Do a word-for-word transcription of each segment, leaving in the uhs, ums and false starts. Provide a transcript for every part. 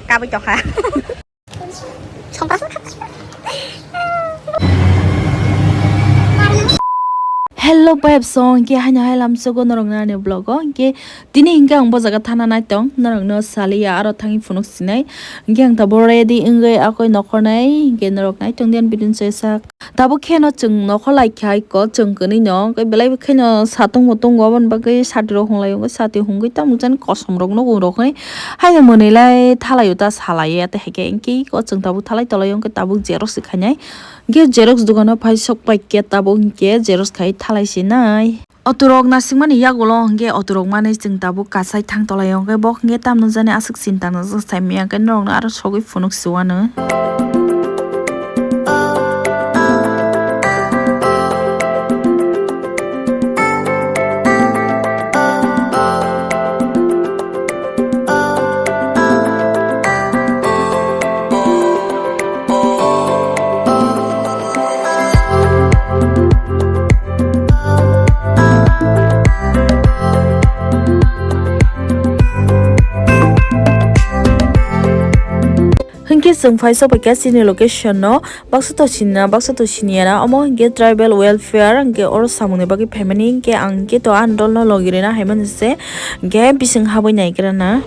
Kabui tokha. Hello, vibes, so hingke haino hai lamsogo norok nani vlog o, hingke tini hingke ang bo jaga thana naitong, norok no saliya aro thangwi phunuk sinai, hingke ang tabuk ready wngwi akoi nokhor nai, hingke norok naitong diyan bidin soisak. Tabuk kheno chwng nokho lai kha iko chwng kwnwi no, hwnkhe belai kheno satung mutung obo ni bagwi sati rok hung lai o, sati hungwi tamo jani kosom rok nugo rok hwnwi haino mwnwi lai thalai o ta salai ya tei hai khe hwnkhe iko chwng tabuk thalai tolai o hwnkhe tabuk xerox se khainai hwnkhe xerox dogano phai sok pai khe tabuk hwnkhe xerox khai thalai se nai. Auto rok nasingmani yagulo hwnkhe auto rok manwi chwng tabuk kasai thang tolai o, hwnkhe bo hwnkhe tamno jani aswk chinta no saimanya hwnkhe norokno aro sogwi phunuk se uanw. Hinkhe chwng phai sok pai kha chini location no, baksa to sinina, baksa to siniyana, omo hinkhe tribal welfare, hinkhe oro samungni bagwi phaimani, hinkhe ang hinkhe to ani dol no logi rwna haimani se, hinkhe bising habwi naigra na.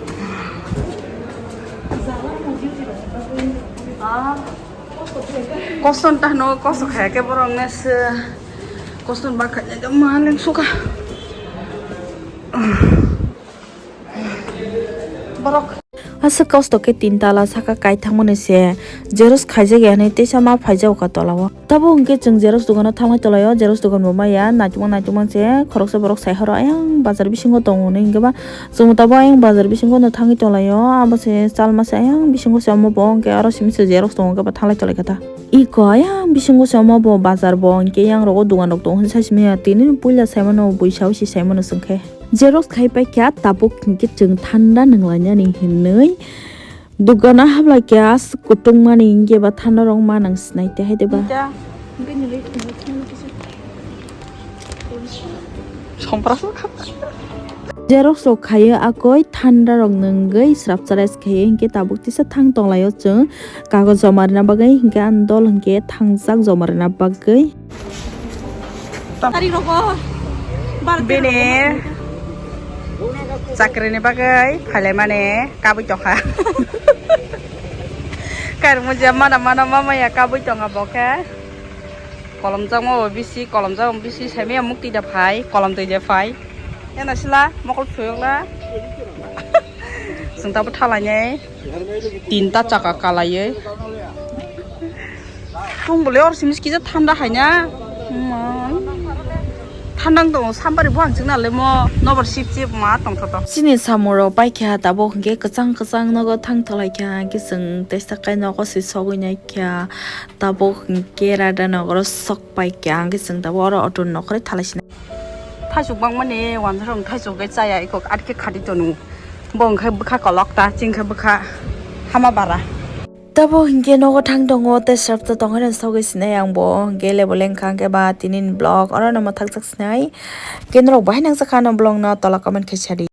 Koson ta no koso khaya khe borok ne se koson ba khanya khe ma leng suka. Borok. Aswk kosto khe tin tala saka kai thangmani se xerox khaijak ya hinwi teisa ma phaijago ka tola o. Tabuk hinkhe chwng xerox dogano thangwi tolai o, xerox dogan bo maya naitugma naitugma se khoroksa borok sai horo ayang bazar bisingo tongo hinwi hinkhe ba. Chwng tabuk ayang bazar bisingo no thangwi tonglaio, abo se chalma se ayang bisingo se omo bo, hwnkhe aro simi se xerox tongo, hwnkhe bo thanglai tonglaikha ta. Iko ayang bisingo se omo bo bazar bo, hwnkhe yang rogo dogan rok tongo hinwi sai simi ya, tini puila saimano, buisa busi saimano chwngkhe. Xerox khai paikha tabuk hwnkhe chwng thanda nwnglainani hinwi. Dogano habla khe aswk kutung mani hinkhe ba thanda rok ma nang sinai te hai de ba. Xerox rok khaio akoi thanda rok nwngwi srapsa res khaio hinkhe tabuk tisa thang tonglaio chwng kagoj joma rwna bagwi hinkhe ani dol hinkhe thangjak joma rwna bagwi. Tarik rogo. Bini chakrini bagwi phailaimani kabui tongkha. Kairokma je mana mana mamaya kabui tongkha bo khe. Kolomjakma bo bisi, kolomjakma bisi saimaya mukti da phai, kolomtwi da phai. Yana sila mokol thuyokla. Chwng tabuk thalainai. Tinta chaka kalaiwi. Tong bole or simis kisa thanda haina. Thanda wng tongo sampari bo ang chwngna le mo nobar sip sip ma tongthoto. Chini samung rok paikha tabuk hwnkhe kwchang kwchang nogo thang tholai kha hwnkhe chwng teisa kai nogo se sogwi nai kha tabuk hwnkhe Radha Nagar o sok paikha hwnkhe chwng tabuk oro auto ni nokhorwi thalai sinai. Thaisuk bangmani wanjorong thaisuk bai chaya iko atkhe khadi tonu. Bo wngkhe bwkha kolok ta, chini khe bwkha hama bara. Tabuk hinkhe nogo thang tongo tei srapsa tongwi rw sogwi sinai ang bo hinkhe level wngkha hinkhe ba tini ni vlog oro no mwthakjak sinai. Hinkhe norok bahai nangjakha ano vlog no tola comment khai sadi.